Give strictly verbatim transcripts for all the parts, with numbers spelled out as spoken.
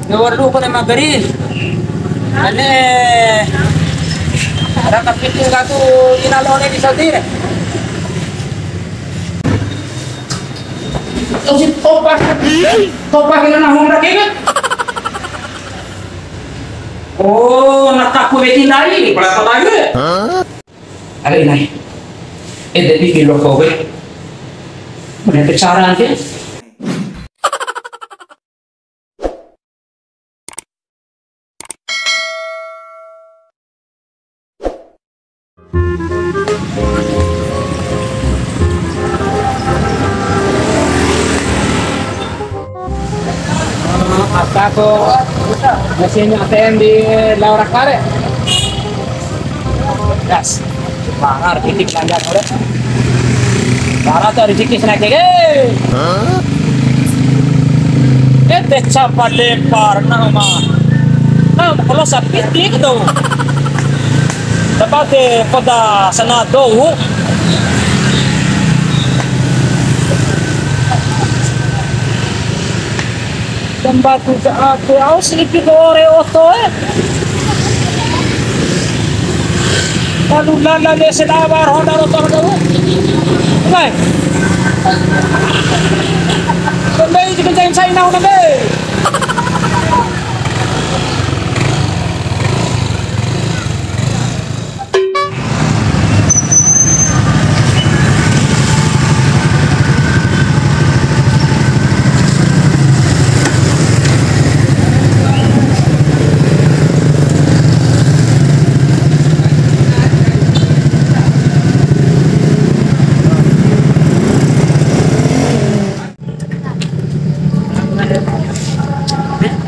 Nomor dua kone magari. Ane raka piti nggak tu ina lo ne di Saudi re. Tosi topa. Topa kena nahum ra kena. Oh, na taku weti ndai, pala ta ndai. Are nai. Ede di kilo kowe. Mana bicara ante? Apa ko mesin A T M di Laura Kare? Gas. Bara rezeki belanja sore. Bara tuh rezeki senake ke. Ete capa lempar nama. Nah, kalau sapi itu. Dapat kota sana tuh. Tambatu ja ake, au si ipi ko ore oto e. Lalu lala le selawa honda roto honda u. Mai. Kembali di kencang China honda be.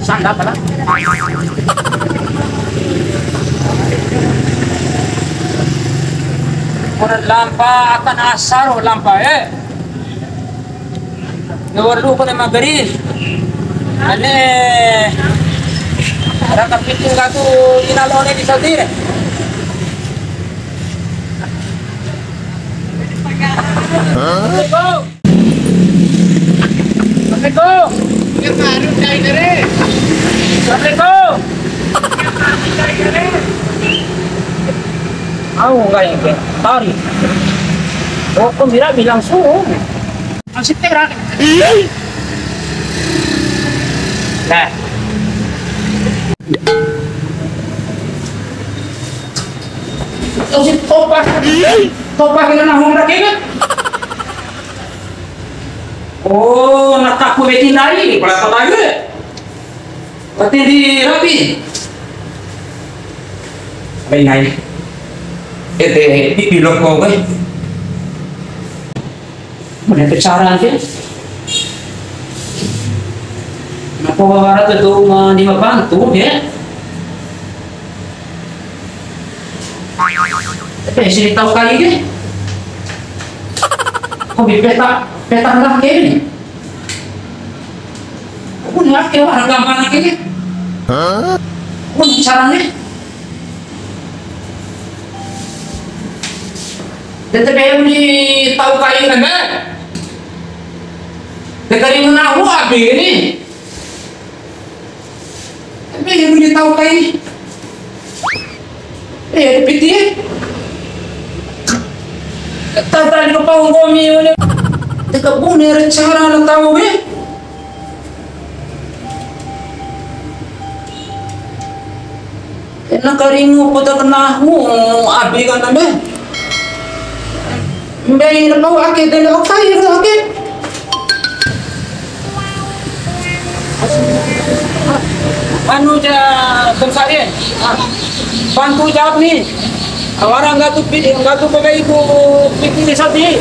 Sanda pala. Ora lampa akan asar lampa e. Nomor dua kone magari. Ane raka piti nggak tu ina lo ne di Saudi re. Assalamualaikum. Assalamualaikum. Au ngai ke tari. Oh, kau mira bilang suruh. Masih terak. Nah. Tosi topa. Topa kena nahum ra kena. Oh, na taku weti ndai, pala ta ndai. Pati di rapi. Ai nai. Ete, di pilok ko, kai. Mana bicara ke? Napa wara tu ma di ma bantu, ya? Tapi sini tahu kali ke? Kau bi peta, peta lah ke ni. Aku ni ake wara gampang ke ni. Aku ni cara ni. De tabe di tau kai nande. De kari muna hu abi ni. Tabe di tau kai. Eh, piti. Tata di kepau ngomi. De kabune recara na tau be. Ena karingu poda kena mu abi kana be. Mbei na pau ake dele okai ro ake. Anu ja, Bang Sarin. Bantu jawab ni. Awara nggak tu pi-, nggak tu pakai ibu pikir di sati.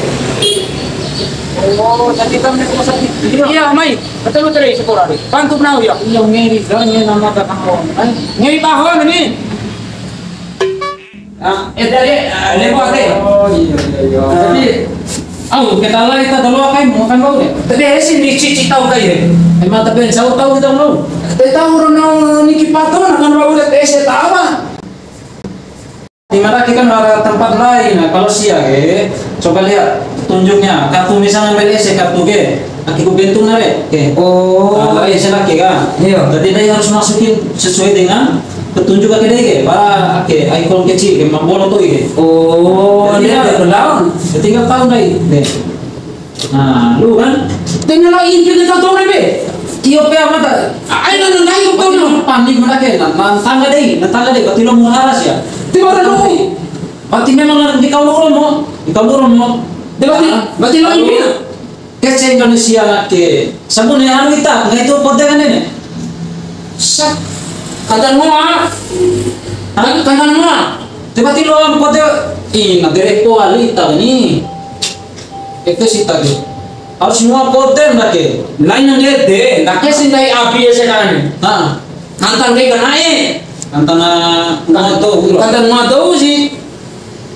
Oh, jadi kamu nih sati. Iya, mai. Betul, betul, ya, syukur, Ari. Bantu pernah, ya? Iya, ngeri, dan ini nama tak tahu. Eh, ngeri tahun ini. Ah, eh, tadi, eh, lepo ate. Oh, iya, iya, iya. Jadi, au, kita lah, kita dulu, kai, mau kan, bau, ya? Tapi, eh, sih, ni cici tahu, kai, ya? Emang, tapi, jauh tahu, kita, bau. Tapi, tahu, Ronaldo, ni kipato, nah, kan, bau, udah, eh, saya tahu, ah. Di mana kita ada tempat lain, nah, kalau sia ke, coba lihat petunjuknya. Kartu misalnya B L S C kartu ke. Ake ku bentuk na re. Oke. Oh. Ah, lain sih ake kan. Iya. Jadi dia harus masukin sesuai dengan petunjuk ake deh ke. Para ake ikon kecil ke mambolo tuh ke. Oh, jadi dia ya, tinggal tahu deh. Deh. Nah, lu kan. Tengah lo impi ke tahu deh be. Iyo pe apa tak? Ayo lo naik tahu lo. Panik mana ke? Nah, nah, tangga deh, nah, tangga deh. Berarti lo mau haras ya. Tiba ada lo. Berarti memang di kau lo mau, di kau lo mau. Berarti, berarti lo impi. Kece Indonesia na ke. Sabune anu ita, nggak itu kode kan ini? Sa-, kata mua. Hah? Kan, kata mua. Tiba-tiba am kode, ih, na dere po ali ita ni. Itu sih tadi. Harus mua kode ndak ke? Lain yang dia deh, ndak ke sih ndai abi ya sekarang. Nah. Nantang dei kanae. Nantang na ngoto, bro. Kata ngoto sih.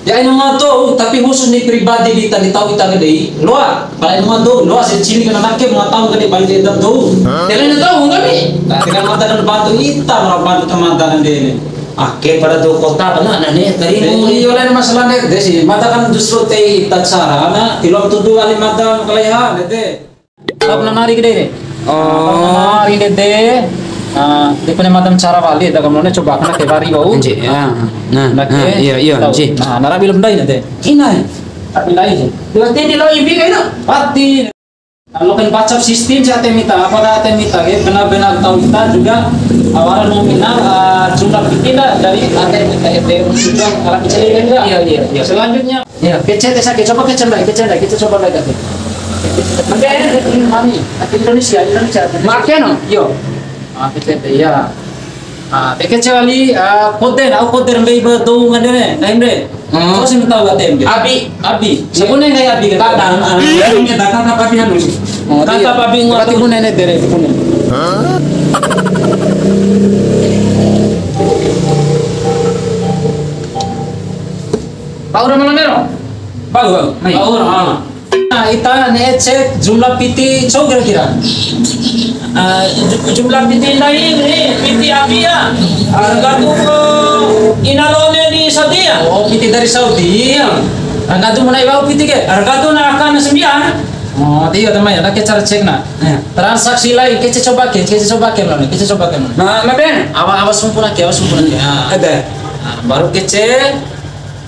Ya, ina ngoto, tapi khusus ni pribadi di tadi tahu ita ke dei. Loa, kalau ina ngoto, loa sih cili kena nake mau tahu ke dei, paling tidak tahu. Hah? Tele na tahu kami. Nah, dengan mata dan bantu ita, malah bantu teman-teman dei. Ake pada tuh kota, kena nane, tadi mau. Iya, lain masalah deh, deh sih. Mata kan justru tei ita cara, nah, tilom tuduh kali mata, kaliha, deh. Bab nanari gede. Oh. Bab nanari gede. Ah, dia punya macam cara wali, dah kamu coba kena ke bari bau. Anji, ya. Nah, nah, iya, iya, tahu. Anji. Nah, nara belum dai nanti. Ina. Tapi dai sih. Berarti di lo ibi kayak itu. Pati. Kalau kan baca sistem si A T M ita, apa A T M ita, ya, benar-benar tahu kita juga awalnya mau kenal, ah, jumlah kita dari A T M ita, A T M sudah alat kecil juga. Iya, iya, iya. Selanjutnya, iya, kecete sake, coba kece ndai, kece ndai, kece coba ndai kece. Mungkin ini mami, Indonesia, Indonesia. Make no? Iyo. Ah, kecete, iya. Ah, te kece wali, ah, kode, au kode mbei ba dou ngande ne, naim re. Hmm. Terus yang tahu A T M dia. Abi. Abi. Sabune ngai abi kan? Tata, ah, ini tata apa dia nulis? Oh, tata iya. Abi ngua. Berarti bune ne dere, bune. Paura mana nero? Paura. Mai. Paura, ah. Nah, ita ne'e cek jumlah piti cou kira-kira. Ah, ju-, jumlah piti ndai ni, piti abi ya. Harga tu, eh, ina lone di Saudi ya. Oh, piti dari Saudi. Iya. Harga tu mulai bau piti ke? Harga tu na akan sembilan. Oh, iya, teman ya, kita cara cek nah. Iya. Transaksi lain, kece coba ke, kece coba ke, mana? Kece coba ke, mana? Nah, nah, Ben. Awas, awas sumpuna ke, awas sumpuna ke. Ah. Ada. Ah, baru kece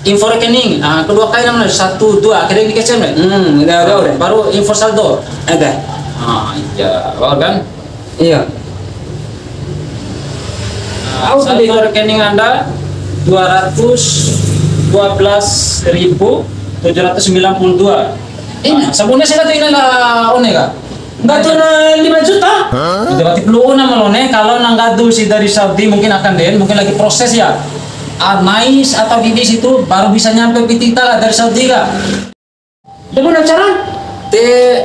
info rekening. Ah, kedua kali namanya, satu, dua, akhirnya ini kece, Ben. Hmm, udah, udah, udah. Baru info saldo. Ada. Ah, iya, awal kan? Iya. Nah, saldo rekening Anda dua ratus dua belas ribu tujuh ratus sembilan puluh dua. Ini. Nah, sabune sih kata ini lah, one ka? Nggak tuh, eh, lima juta. Hah? Itu berarti perlu nama lo nih. Kalau nang gaduh si dari Saudi mungkin akan den, mungkin lagi proses ya. Ah, nais atau di situ baru bisa nyampe piti kita lah dari Saudi kak. Dia pun acara? Te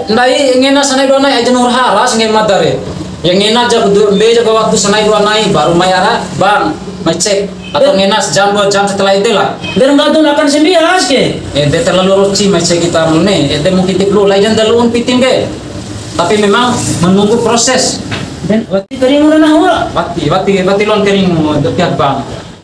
ndai ngena sanai dua nai aja nur haras nge madare. Yang ngena aja kudu mbe jaga waktu sanai dua nai baru mai ara bang mai cek. Atau ngena sejam dua jam setelah itu lah. Biar nggak tuh akan sembias ke. Eh, dia terlalu ruci mai cek kita mene. Eh, dia mungkin tip lu lain daluun piting ke. Tapi memang menunggu proses. Dan waktu kering udah nah. Wati, wati, wati lon kering untuk pihak bank.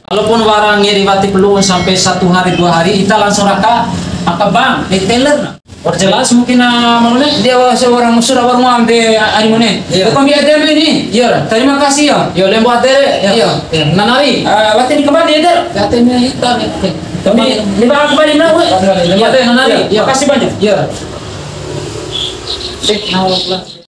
Kalaupun wara ngeri wati peluun sampai satu hari, dua hari, ita langsung raka, maka bang, di teller na. Perjelas mungkin, ah, mana? Dia wa-, seorang sudah baru mau ambil hari mana? Iya. Dia panggil A T M ini. Iya. Terima kasih ya. Iya, lembo A T M. Iya. Iya. Nanari. Ah, wati ini kembali ya, Der? A T M ita. Kami, ini bakal kembali, nah, weh. Iya, nanari. Iya. Makasih banyak. Iya. Eh, nah,